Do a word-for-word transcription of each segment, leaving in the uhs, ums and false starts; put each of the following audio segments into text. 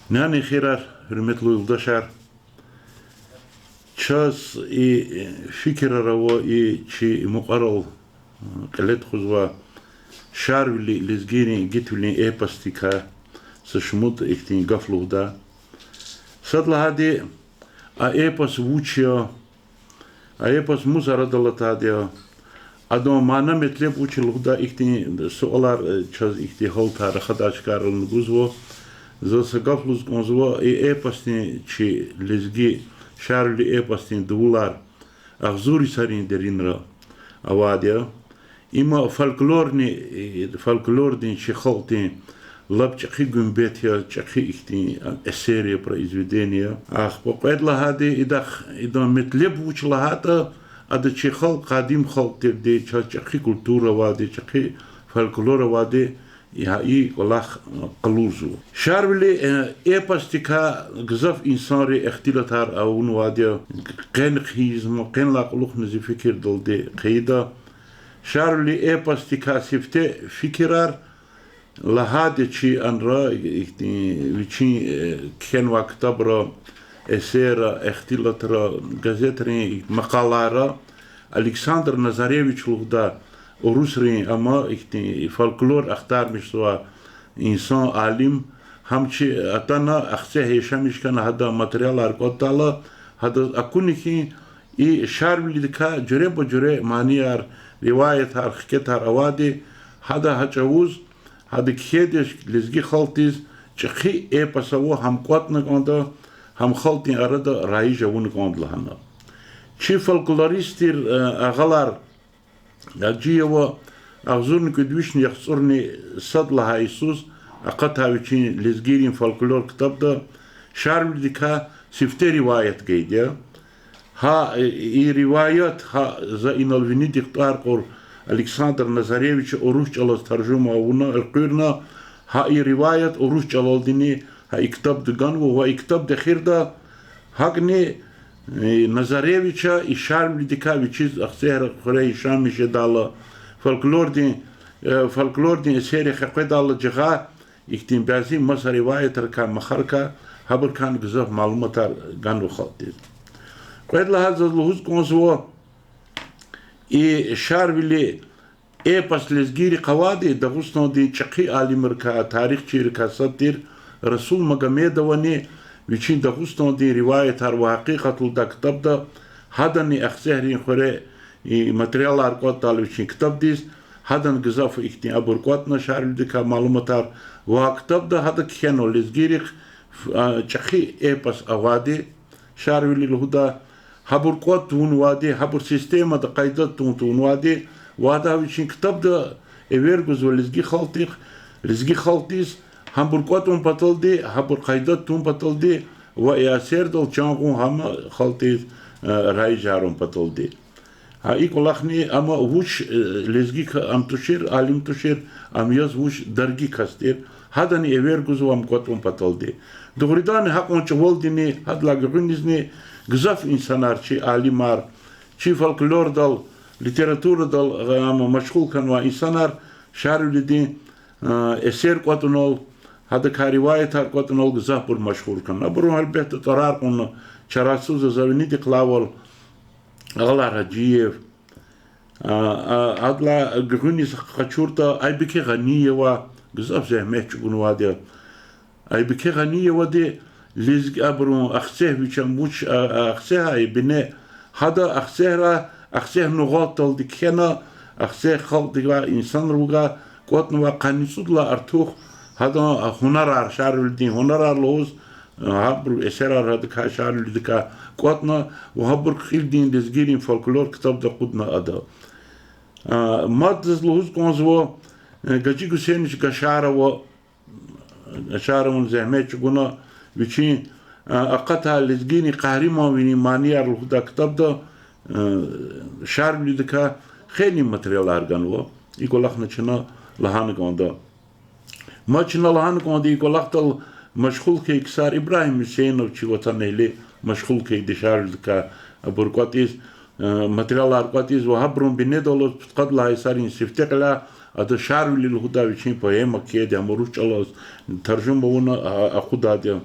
Нянин хийирар, гьуьрметлу юлдашар, чаз и фикирар ава, и чи мукьварал кьиле тухузва Шарвили лезгийрин гитвилин эпосдикай са шумуд ихьтин гаф лугьуда. Сад лагьайди, а эпос вуч я, а эпос мус арадал атайди я, адан мана-метлеб вуч я лугьудай ихьтин суалар, э, чаз ихьтин гьалтар рахадай чкайрални гузва. Заз са гаф лугьуз кӀанзава, и эпосдин чи лезги, Шарвили эпосдин дувулар агъзур йисарин деринра авайди я. Има фольклорни, э, фольклордин чи халкьдин лап чӀехи гуьмбет я, чӀехи ихьтин, а, эсер я, произведение я. Ахпа кьвед лагьайди, идахъ, идан метлеб вуч лагьайтӀа, ада чи халкь къадим халкь тирди, чаз чӀехи культура авайди, чӀехи фольклор авайди, гьа и кӀвалах къалурзава. Шарвили, э, эпосдикай гзаф инсанри ихтилатар авунвайди я, къени хъийизма, къенлай кьулухъни зи фикирдалди хъийида. Шарвили эпосдикай сифте фикирар лагьайди чи анра, ихьтин вичин, э, кхьенвай ктабра, эсерра, ихтилатра, газетрин макъалайра Александр Назаревич лугьудай урусрин, амма ихьтин фольклор ахтармишзавай инсан, алим, гьам чи атана, Ахцегьа яшамиш хьана, гьадан материалар кӀватӀдайла, гьадаз акуна хьи, и Шарвилидикай жуьреба-жуьре манияр, риваятар, хкетар авайди, гьада гьа чӀавуз, гьада кхьейди лезги халкьдиз чӀехи эпос ава, гьам кӀватӀна кӀанда, гьам халкьдин арада раиж авуна кӀанда лагьана. Чи фольклорист тир, э, агъалар Гьажиева агъзурни кӀуьд вишни яхцӀурни сад лагьай йисуз акъатай вичин Лезгийрин фольклор ктабда Шарвилидикай сифте риваят гайиди я. Гьа, э, и риваят, гьа, за инал винидихъ тӀвар кьур, Александр Назаревича урус чӀалаз таржума авуна, элкъуьрна, гьа и риваят урус чӀалалдини гьа и ктабда ганва ва и ктабда эхирда гьакӀни, э, Назаревича и Шарвилидикай вичиз Ахцегьрин хуьре яшамиш жедайла, фольклордин, э, фольклордин эсеррихъ къведайла жагъай ихьтин бязи маса риваятрикай, махарикай, гьабурукайни гзаф малуматар ганва халкьдиз. Кьвед лагьайди заз лугьуз кӀанзава, и Шарвили эпос лезгийрихъ авайди Дагъустандин чӀехи алимрикай, тарихчийрикай сад тир Расул Магомедовани вичин Дагъустандин риваятар ва гьакъикъат лугьудай ктабда, гьадани Ахцегьрин хуьре и материалар кӀватӀдайла вичин ктабдиз, гьадан гзаф ихьтин абур кӀватӀна Шарвилидикай малуматар, ва ктабда гьада кхьенва лезгийрихъ, а, чӀехи эпос авайди, Шарвили лугьудай, гьабур кӀватӀ тавунвайди, гьабур системада, къайдада тавун тавунвайди, ва гьада вичин ктабда эвер гузва лезги халкьдихъ, лезги халкьдиз, гьабур кӀватӀун паталди, гьабур къайдада тавун паталди, ва и эсердал чан гъун гьам халкьдиз, э, раижарун паталди. Гьа и кӀвалахни, амма вуч, э, лезги к-, ам тушир, алим тушир, ам яз вуч дарги кас тир, гьадани эвер гузва ам кӀватӀун паталди. Дугъриданни гьакьван чӀавалдини, гьадалай гуьгъуьнизни гзаф инсанар, чи алимар, чи фольклордал, литературадал, э, ам машгъул хьанвай инсанар Шарвилидин, э, эсер кӀватӀунал, гьадакай риваятар кӀватӀунал гзафбур машгъул хьана. Абурун гьелбетда тӀварар кьуна чарасуз я, за винидихъ лагьайвал, Агъалар Гьажиев, а, а, гьадалай гуьгъуьниз къачуртӀа, Айбике Гъаниева гзаф зегьмет чӀугунвайди я. Айбике Гъаниевади лезги, абурун Ахцегь вич ам вуч, а, а, Ахцегьай бине, гьада Ахцегьрай, Ахцегь нугъатдалди кхьена, Ахцегь халкьдивай инсанривай кӀватӀнавай къанни цӀудалай артух гьадан гьунарар, Шарвилидин гьунарар лугьуз, гьабурун эсерар гьадакай, Шарвилидикай кӀватӀна ва гьабур кьилдин лезгийрин фольклор ктабда акъудна ада. А, мад заз лугьуз кӀанзава, э, Гьажи Гуьсейнович Гашарова, Гашарован зегьмет чӀугуна вичин, а, акъатай Лезгийрин къагьриманвилин манияр лугьудай ктабда, э, Шарвилидикай хейлин материалар ганва. И кӀвалахни чна лагьана кӀанда. Мад чна лагьана кӀанда, и кӀвалахдал машгъул хьайи ксар, Ибрагьим Гьуьсейнов, чи ватанэгьли, машгъул хьайиди Шарвилидикай абур кӀватӀиз, э, материалар кӀватӀиз ва гьабурун бинедаллаз пудкъад лагьай йисарин сифте кьиляй Ада Шарвили лугьудай вичин поэма кхьейди, ам урус чӀалаз таржума авуна, а, акъудайди я.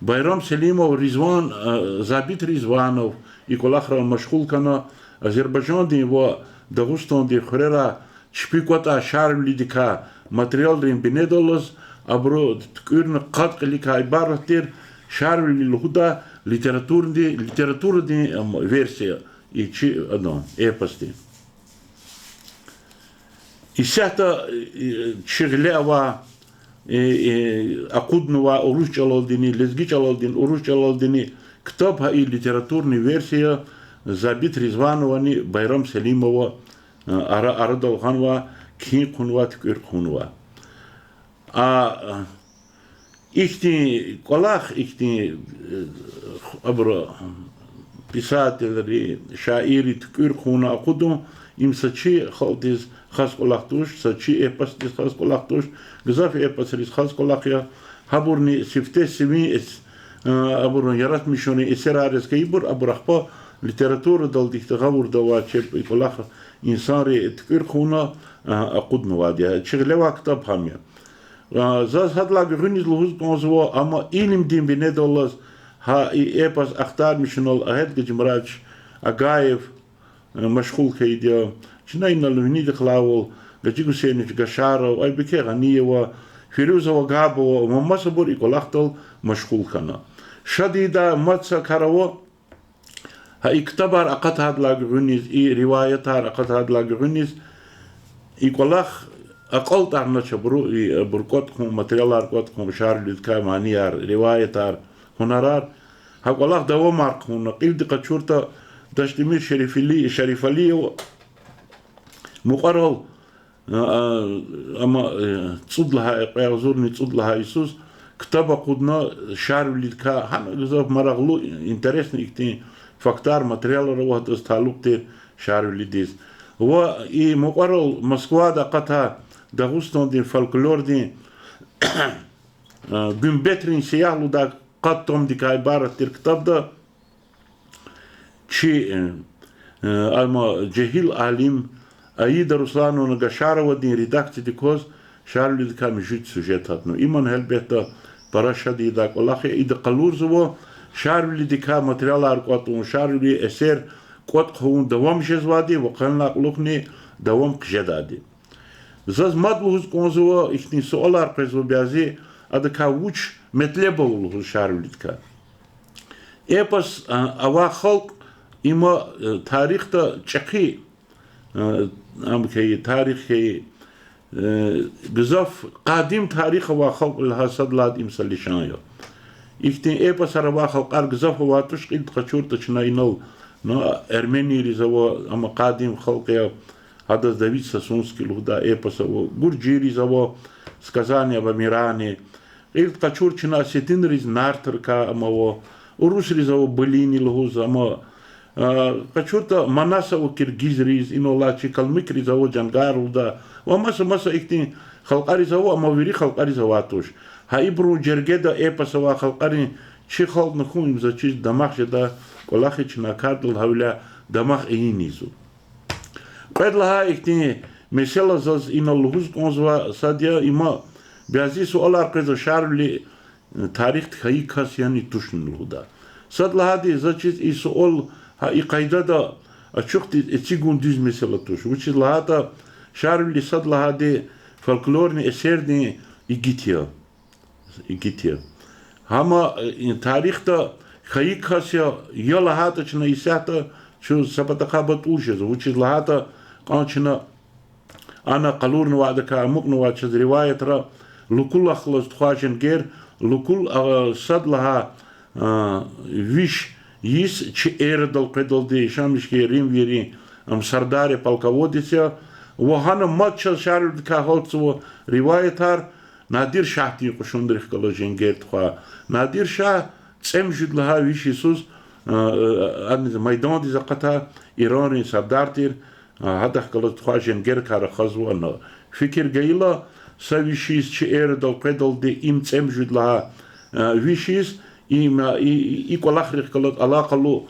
Байрам Селимов Ризван, а, Забит Ризванов и кӀвалахрал машгъул хьана, Азербайжандин ва Дагъустандин хуьрера чпи кӀватӀай Шарвилидикай материалрин бинедаллаз, абуру туькӀуьрна къад кьиликай ибарат тир Шарвили лугьудай литературни-, литературадин, ам, версия, и чи, адан, эпосдин. Исятда, э, чи гъиле авай, э, э, акъуднавай урус чӀалалдини, лезги чӀалалдини, урус чӀалалдини ктаб гьа и литературный версия Забит Ризвановани Байрам Селимова, э, ара-, арадал гъанва, кхьин хъувунва, туькӀуьр хъувунва. А, ихьтин кӀвалах, ихьтин, э, абуру писателри, шаирри туькӀуьр хъувуна акъудун, им са чи халкьдиз хас кӀвалах туш, са чи эпосдиз хас кӀвалах туш, гзаф эпосриз хас кӀвалах я. Гьабурни сифте сивин эс-, э, абурун яратмишунрин эсерар яз хьайибур, абур ахпа литературадалди ихьтин гъавурда авай чеб и кӀвалах инсанри туькӀуьр хъувуна, э, акъуднавайди я. Чи гъиле авай ктаб гьам я. А, заз гьадалай гуьгъуьниз лугьуз кӀанзава, амма илимдин бинедаллаз гьа и эпос ахтармишунал Агьед Гьажимурадович Агаев, э, машгъул хьайиди я. Чна инал винидихъ лагьайвал, Гьажи Гьуьсейнович Гашаров, Айбике Гъаниева, Фируза Вагьабова ва масабур и кӀвалахдал машгъул хьана. Шад ийидай мад са кар ава, гьа и ктабар акъатайдалай гуьгъуьниз, и риваятар акъатайдалай гуьгъуьниз, и кӀвалах акьалтӀарнач абуру, и, абуру кӀватӀ хъувун, материалар кӀватӀ хъувун, Шарвилидикай манияр, риваятар, гьунарар. Гьа кӀвалах давамар хъувуна. Кьилди къачуртӀа, Дашдемир Шерифали-, Шарифалиев мукьварал А, а, амма, э, цӀуд лагьай, кьве агъзурни цӀуд лагьай йисуз ктаб акъудна Шарвилидикай, гьана гзаф марагълу, интересный ихьтин фактар, материалар ава гьадаз талукь тир Шарвилидиз. Ва и мукьварал Москвада акъатай Дагъустандин фольклордин, э, Гуьмбетрин сиягь лугьудай къад томдикай ибарат тир ктабда чи, э, э, амма жегьил алим Аида Руслановна Гашаровадин редакциядик кваз Шарвилидикай муьжуьд сюжет гьатна. Иман, гьелбетда, пара шад ийидай кӀвалах я. Ида къалурзава Шарвилидикай материалар кӀватӀун, Шарвилидин эсер кӀватӀ хъувун давам жезвайди ва къанлай кьулухъни давам хъжедайди. Заз мад лугьуз кӀанзава, ихьтин суалар къвезва бязи, адакай вуч метлеб ава лугьуз Шарвилидикай. Эпос, а, авай халкь има, э, тарихда чӀехи, э, ам хьайи, тарих хьайи, э, гзаф къадим тарих авай халкь лагьай сад лагьайди им са лишан я. Ихьтин эпосар авай халкьар гзаф авай туш, кьилди къачуртӀа чна инал, ну, эрменийриз ава, амма къадим халкь я, гьадаз Давид Сосунский лугьудай эпос ава, гуржийриз ава, Сказание об Амиране, кьилди къачур чна осетинриз Нартрикай ам ава, урусриз ава Былини лугьуз ам, а, къачуртӀа Манас ава киргизриз, инал алай чи калмыкриз ава Джангар лугьудай, ва маса-маса ихьтин халкьариз ава, амма вири халкьариз авай туш. Гьа ибурун жергеда эпос авай халкьарин чи халкьни хьун им заз чиз дамах жедай кӀвалах я, чна кардал гьавиляй дамах ийин ийизва. Кьвед лагьай ихьтин месэла заз инал лугьуз кӀанзавай сад я, има бязи суалар къвезва Шарвили тарихдик хьайи кас яни тушни лугьудай. Сад лагьайди, заз чиз и суал гьа и къайдада ачухдиз эцигун дуьз месэла туш. Вучиз лагьайтӀа Шарвили сад лагьайди фольклорный эсердин игит я. Игит я. Гьама, э, тарихдик хьайи кас я, я лагьайтӀа чна исятда чун са патахъай батӀул жезва. Вучиз лагьайтӀа кьван чна ана къалурнавайдакай амукьнавай чаз риваятра Лукулахъ галаз тухвай женгер, Лукул, а, сад лагьай, а, виш йис чи эрадал къведалди яшамиш хьайи римвийрин, ам, сардар я, полководец я, ва гьана мад чаз Шарвилидикай гьалтзава риваятар, Надир-шагьдин кьушунрихъ галаз женгер тухвай. Надир-шагь цӀемуьжуьд лагьай виш йисуз, а, а, адаз майдандиз акъатай Иранрин сардар тир, а, гьадахъ галаз тухвай женгерикай рахазва ана. Фикир гайила, са виш йис чи эрадал къведалди им цӀемуьжуьд лагьай, а, виш йис, им, а, и, и, и кӀвалахрихъ галаз алакъалу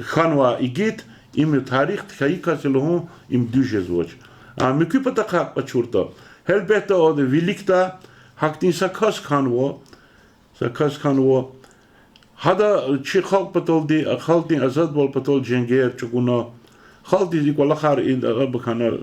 хьанвай игит, им тарихдик хьайи кас я лугьун им дуьз жезвач. А муькуь патахъай къачуртӀа, гьелбетда, виликдай гьахьтин са кас хьанва, са кас хьанва. Гьада чи халкь паталди, халкьдин азадвал патал женгер чӀугуна, халкьдиз и кӀвалахар и араб хьана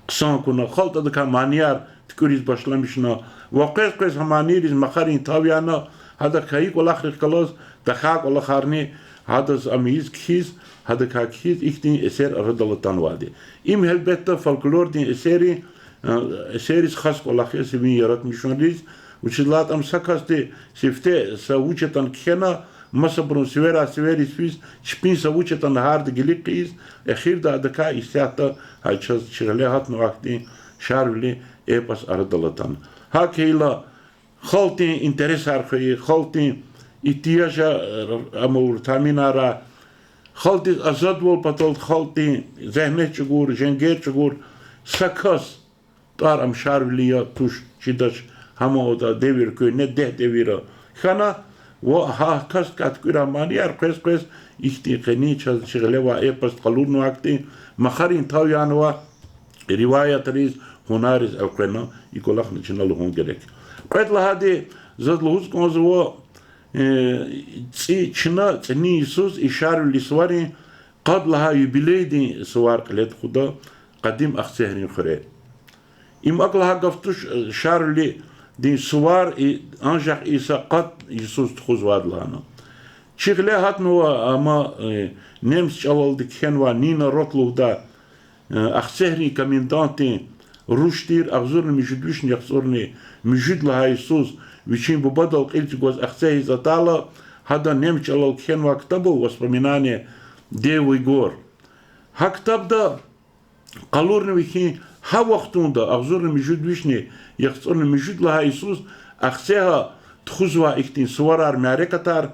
хъсан кьуна, халкьди адакай манияр туькӀуьриз башламишна, ва къвез-къвез гьа манийриз махарин тав яна, гьадакай и кӀвалахрихъ галаз тахьай кӀвалахарни гьадаз ам ийиз кхьиз, гьадакай кхьиз ихьтин эсер арадал атанвайди. Им, гьелбетда, фольклордин эсерри-, э, эсерриз хас кӀвалах я сивин яратмишунриз, вучиз лагьайтӀа ам са касди сифте са вуч ятӀани кхьена, масабурун сиверай сивериз физ, чпин са вуч ятӀани гьарда гилиг хъийиз, эхирда адакай исятда гьа чаз чи гъиле гьатнавай хьтин Шарвили эпос арадал атана. ГьакӀ хьайила, халкьдин интересар хвейи, халкьдин игьтияжар, э, амавур, таминарай, халкьдиз азадвал патал халкьдин зегьмет чӀугур, женгер чӀугур са кас, тӀвар ам Шарвили я, туш, чидач, гьам ада девир куьгьне дегь девира хьана, ва гьа касдикай туькӀуьрай манияр къвез-къвез ихьтин къени чаз чи гъиле авай эпосди къалурнавай хьтин махарин тав янавай риваятриз, гьунарриз элкъвена, и кӀвалахни чна лугьун герек. Кьвед лагьайди, заз лугьуз кӀанзава, э, цӀи-, чна цӀинин йисуз и Шарвили суварин къад лагьай юбилейдин сувар кьиле тухуда, къадим Ахцегьрин хуьре. Им акӀ лагьай гаф туш, э, Шарвилидин сувар и, анжах и са къад йисуз тухузвайди лагьана. Чи гъиле гьатнава, амма, э, немц чӀалалди кхьенвай Нина Рот лугьудай, э, Ахцегьрин комендантдин руш тир, агъзурни муьжуьд вишни яхцӀурни муьжуьд лагьай йисуз вичин бубадал кьил чӀугваз Ахцегьриз атайла, гьада немц чӀалал кхьенвай ктаб ава, Воспоминания девы гор. Гьа ктабда къалурнава хьи, гьа вахтунда, агъзурни муьжуьд вишни яхцӀурни муьжуьд лагьай йисуз, Ахцегьа тухузвай ихьтин суварар, мярекатар,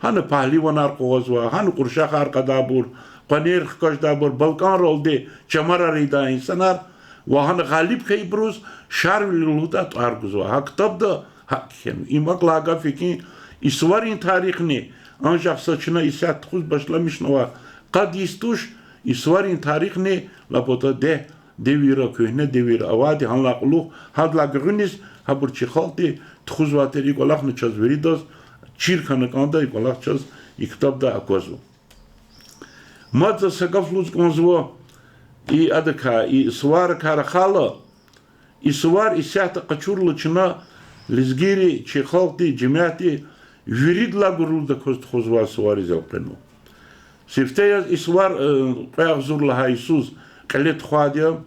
гьана пагьливанар къугъвазвай, гьана кьуршахар кьадайбур, къванер хкаждайбур, балкӀанралди чамарар ийидай инсанар, ва гьана гъалиб хьайибуруз Шарвили лугьудай тӀвар гузвай. Гьа ктабда гьакӀ кхьенва. Им акӀ лагьай гаф я хьи, и суварин тарихни анжах са чна исятда тухуз башламишнавай къад йис туш, и суварин тарихни лап атӀа дегь девирра, куьгьне девирра авайди, гьанлай кьулухъ гьадалай гуьгъуьниз гьабур чи халкьди тухузвай тир. И кӀвалахни чаз виридаз чир хьана кӀанда, и кӀвалах чаз и ктабда аквазва. Мад заз са гаф лугьуз кӀанзава, и адакай, и суварикай рахайла, и сувар исятда къачурла чна, лезгийри, чи халкьди, жемятди виридалай гурлудаказ тухузвай сувариз элкъвенва. Сифте яз и сувар, э, кьве агъзур лагьай йисуз кьиле тухвайди я,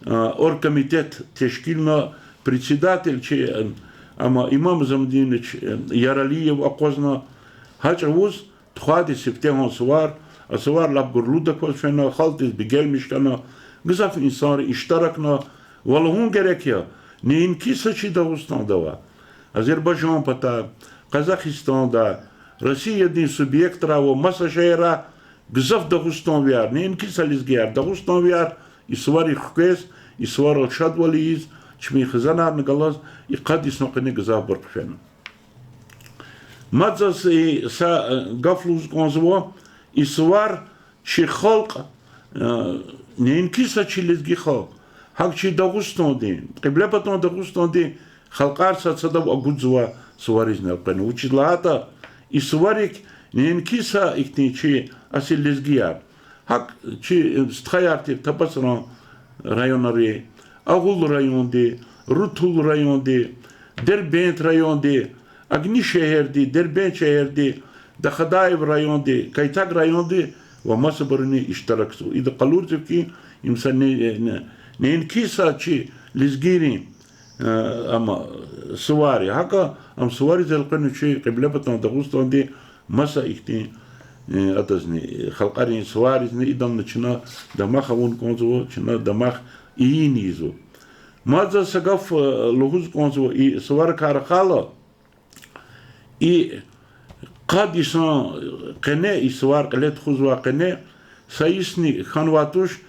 э, оргкомитет тешкилна, председатель чи, э, ама Имам Замдинович, э, Яралиев акъвазна, гьа чӀавуз тухвайди сифтегьан сувар, а сувар лап гурлудаказ фена, халкьдиз бегенмиш хьана, гзаф инсанри иштиракна, ва лугьун герек я, неинки са чи Дагъустанда авай, Азербайжан патай, Къазахстандай, Россиядин субъектрай ва маса шегьеррай гзаф дагъустанвияр, неинки са лезгияр, дагъустанвияр и суварихъ хквез, и суварал шадвал ийиз, чпин хизанарни галаз, и къад йисан къене гзафбур хъфена. Мад заз и са, э, гаф лугьуз кӀанзава, и сувар чи халкь, э, неинки са чи лезги халкь, гьакӀ чи Дагъустандин, Кьиблепатан Дагъустандин халкьар сад-садав агудзавай суваризни элкъвена. Вучиз лагьайтӀа и суварик неинки са ихьтин чи асил лезгияр, гьакӀ чи, э, стхаяр тир Тапацран районри, Агъул районди, Рутул районди, Дербент районди, Агни шегьерди, Дербент шегьерди, Дахадаев районди, Кайтаг районди ва масабуруни иштиракзава. Ида къалурзава хьи, им са не-, не-, неинки са чи лезгийрин, э, ама, сувар я. ГьакӀа ам сувариз элкъвена чи Кьиблепатан Дагъустанди маса ихьтин, э, адазни, халкьарин суваризни, идални чна дамах авун кӀанзава, чна дамах ийин ийизва. Мад заз са гаф, э, лугьуз кӀанзава, и суварикай рахайла, и къад йисан къене, и сувар кьиле тухузвай къене, са йисни хьанвай туш,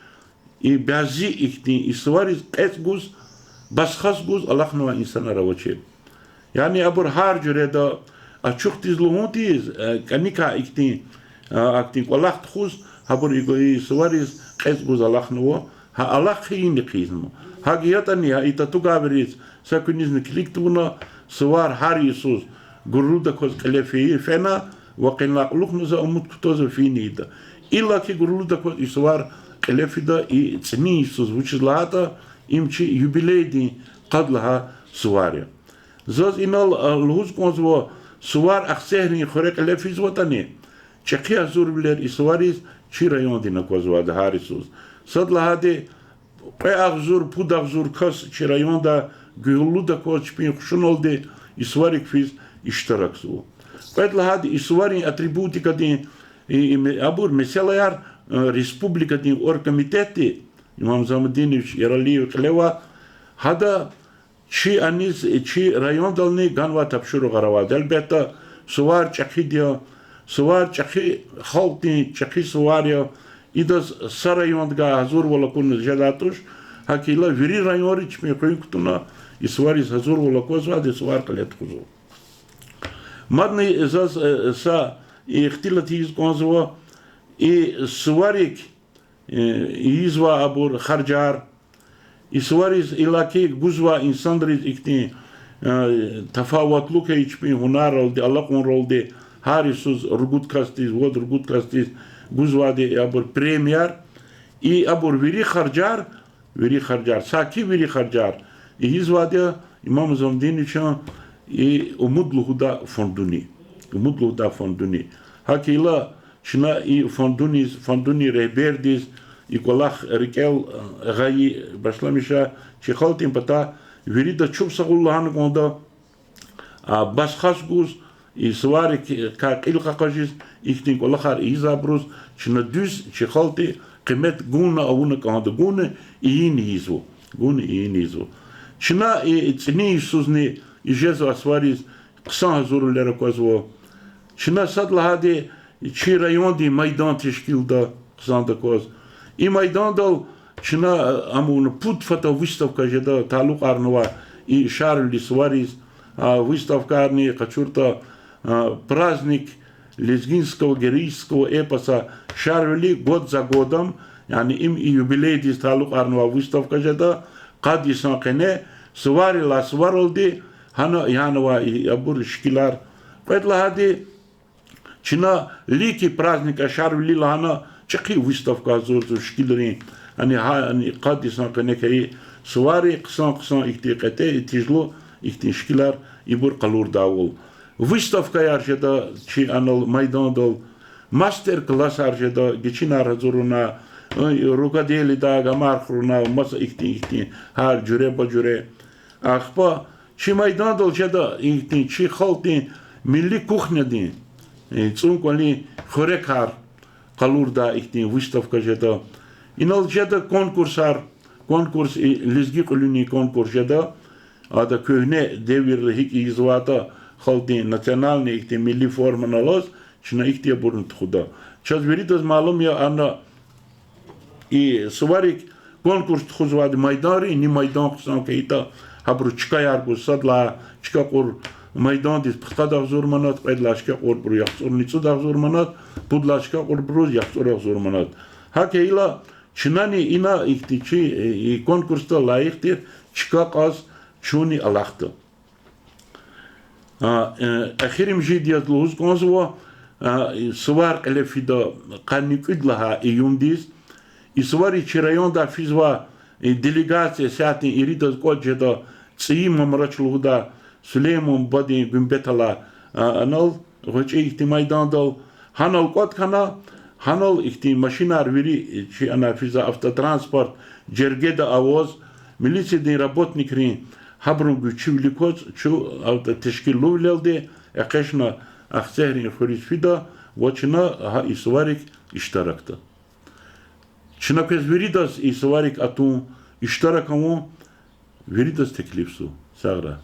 и бязи ихьтин и сувариз кьецӀ гуз, басхас гуз алахънавай инсанар авачир. Яни абур гьар жуьреда ачухдиз лугьун тийиз, э, кӀаникай ихьтин, э, ахьтин кӀвалах тухуз, гьабур и, и сувариз кьецӀ гуз алахънава, Гьа алахъ хьайини хъийизма. ГьакӀ ятӀани, гьа и татугайбуруз са куьнизни килиг тавуна, сувар гьар йисуз гурлудаказ кьиле фейи фена ва къенлай кьулухъни за умуд кутазва фин ийида. Иллаки гурлудаказ и сувар кьиле фида и цӀинин йисуз, вучиз лагьайтӀа им чи юбилейдин къад лагьай сувар я. Заз инал, а, лугьуз кӀанзава, сувар Ахцегьрин хуьре кьиле физватӀани, чӀехи гьазурвилер и сувариз чи райондин аквазвайди гьар йисуз. Сад лагьайди, кьве агъзур, пуд агъзур кас чи районда гуьгьуьллудаказ чпин хушуналди и суварик физ иштиракзава. Кьвед лагьайди, и суварин атрибутикадин, и, и ме-, абур месэлаяр, э, республикадин оргкомитетди, Имам Замудинович Яралиев кьиле ава, гьада чи аниз, чи райондални ганвай тапшуругъар авайди. Гьелбетда, сувар чӀехиди я, сувар чӀехи, халкьдин чӀехи сувар я, идаз са райондагай гьазурвал акуна жедай туш, гьакӀ хьайила вири районри чпин хуьн кутуна, и сувариз гьазурвал аквазвайди сувар кьиле тухузва. Мадни заз, э, са ихтилат ийиз кӀанзава, и суварик, э, ийизвай абур харжар, и сувариз иллаки гузвай инсанриз ихьтин, э, тафаватлу хьайи чпин гьунарралди, алакьунралди, гьар йисуз ругуд касдиз, вад-ругуд касдиз гузвайди абур премияр, и абур вири харжар, вири харжар, саки вири харжар ийизвайди я Имам Замудиновичан и умуд лугьудай фондуни. Умуд лугьудай фондуни. ГьакӀ хьайила чна и фондуниз, фондунин регьбердиз, и кӀвалах рикӀел, э, гъайи башламиша, чи халкьдин патай виридаз чухсагъул лагьана кӀанда. А, башхас гуз, и суварикай кьил къакъажиз, ихьтин кӀвалахар ийизвайбуруз, чна дуьз чи халкьди къимет гунна авуна кӀанда, гунна ийин ийизва, гунна ийин ийизва. Чна и цӀинин йисузни и жезвай сувариз хъсан гьазурвилер аквазва. Чна сад лагьайди, чи райондин майдан тешкилда хъсандаказ. И майдандал чна, а, амуна пуд фата выставка жеда, талукьарнава и Шарвили сувариз, а, выставкарни къачуртӀа, а, праздник лезгинского героического эпоса Шарвили год за годом, яни им и юбилейдиз талукьарнавай выставка жеда, къад йисан къене суварилай суваралди гьана янавай и абур шикилар. Кьвед лагьайди, чна Лики праздника Шарвили лагьана чӀехи выставка гьазурзава шикилрин. Яни гьа, яни къад йисан къене хьайи сувари хъсан-хъсан ихьтин кьетӀе, и тежлу ихьтин шикилар ибур къалурдайвал. Выставкаяр жеда чи анал майдандал, мастер-классар жеда, гичинар гьазурна, э, рукоделиедин гамар хъувуна, маса ихьтин-ихьтин гьар жуьреба-жуьре. Ахпа чи майдандал жеда ихьтин чи халкьдин милли кухнядин, э, цӀун-кӀвалин хуьрекар къалурдай ихьтин выставка жеда. Инал жеда конкурсар, конкурс, и лезги кьуьлуьнин конкурс жеда. Ада куьгьне девирда гьикӀ ийизвайтӀа халкьдин национальный ихьтин милли форманаллаз, чна ихьтинбурни тухуда. Чаз виридаз малум я, ана и суварик конкурс тухузвайди майданри, ни майдан хъсан хьайитӀа, гьабуру чкаяр гуз, сад лагьай чка кьур майдандиз пудкъад агъзур манат, кьвед лагьай чка кьурбуру яхцӀурни цӀуд агъзур манат, пуд лагьай чка кьурбуруз яхцӀур агъзур манат. ГьакӀ хьайила чнани ина ихьтин чи, э, и конкурсда лайих тир чка кьаз чунни алахъда. А, э, эхиримжидиз лугьуз кӀанзава, а, и сувар кьиле фида къанни кӀуьд лагьай июндиз. И сувари чи райондай физвай, э, делегация сятдин иридаз кӀватӀ жеда ЦӀийи Мамрач лугьудай Сулейман бубадин гуьмбет алай, а, анал, гъвечӀи ихьтин майдандал, гьанал кӀватӀ хьана, гьанал ихьтин машинар вири, э, чи ана физвай автотранспорт жергеда аваз, милициядин работникрин гьабурун гуьзчивилик кваз чун автотешкилвилелди экъечӀна Ахцегьрин хуьруьз фида ва чна гьа и суварик иштиракда. Чна квез виридаз и суварик атун, иштирак авун виридаз теклифзава. Сагърай.